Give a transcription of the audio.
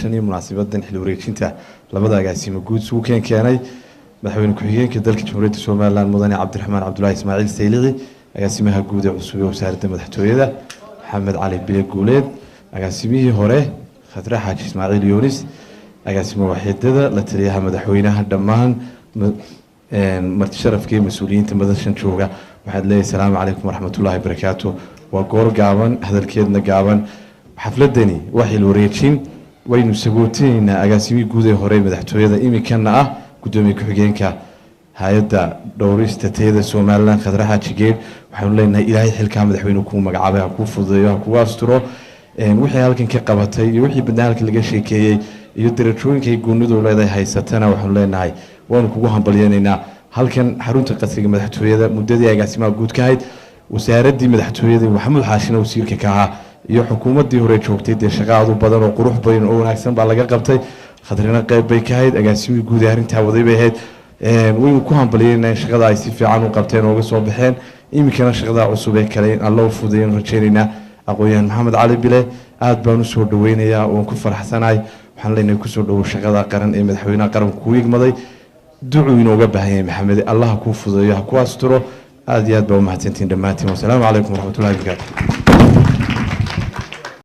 Madashan iyo munaasibadan xil wareejinta labada agaasimo guud isugu keenay madaxweyne ku-xigeenka dalka Jamhuuriyadda Somaliland, mudane Cabdiraxmaan Cabdulaahi Ismaaciil Saylici, agaasimaha guud ee cusub ee wasaaradda madaxtooyada Maxamed Cali Bile Guuleed, agaasimihii hore Khadre Xaaji Ismaaciil Yuunis, agaasimo waaxidada, la taliyaha madaxweynaha, dhammaan marti sharafka iyo mas-uuliyiinta madashan jooga, waxaad leeyahay asalaamu calaykum waraxmatullaahi barakaatu. Waa goor gaaban, hadalkeedna gaaban. Xafladani waa xil wareejin. Waynu sagootinaynaa agaasimihii guud ee hore madaxtooyada, iminkana ah gudoomiye ku-xigeenka hay-adda dhowrista tayada Somaliland, Khadre Xaaji Geed. Waxaanu leenahay Ilaahay xilkaa madaxweyne kuu magacaabay ha kuu fududeeyo, ha kugu asturo. Wixii halkan ka qabatay iyo wixii badnaa halkan laga sheekeeyey iyo darajooyinkay goonidu leedahay haysatana, waxaanu leenahay waanu kugu hambalyeynaynaa. Halkan xarunta qasriga madaxtooyada muddadii agaasimaha guud ka ahayd wasaaraddii madaxtooyada, Maxamuud Xaashina wasiirka ka ahaa, iyo xukuumaddii hore joogtay, dee shaqa aad u badan oo qurux badan oo wanaagsan baa laga qabtay. Khadrina qayb bay ka ahayd, agaasimihii guud ee arrintaa waday bay ahayd. Waynu ku hambalyeynaa in shaqada ay si fiican u qabteen oo uga soo baxeen. Iminkana shaqada cusub ee kale in Alla u fududeeyaan rajaynaynaa. Aqoon-yahan Maxamed Cali Bile aad baan usoo dhaweynayaa oon ku faraxsanahay. Waxaan leenahay kusoo dhawow shaqada qaran ee madaxweynaha qaranku kuu igmaday. Ducuu inooga baahan yahay Maxamed. Allaha kuu fududeeyo, ha ku asturo. Aad iyo aad baa umahadsantihin dhammaantiin. Wasalaamu calaykum waraxmatullahi wabarakaatu.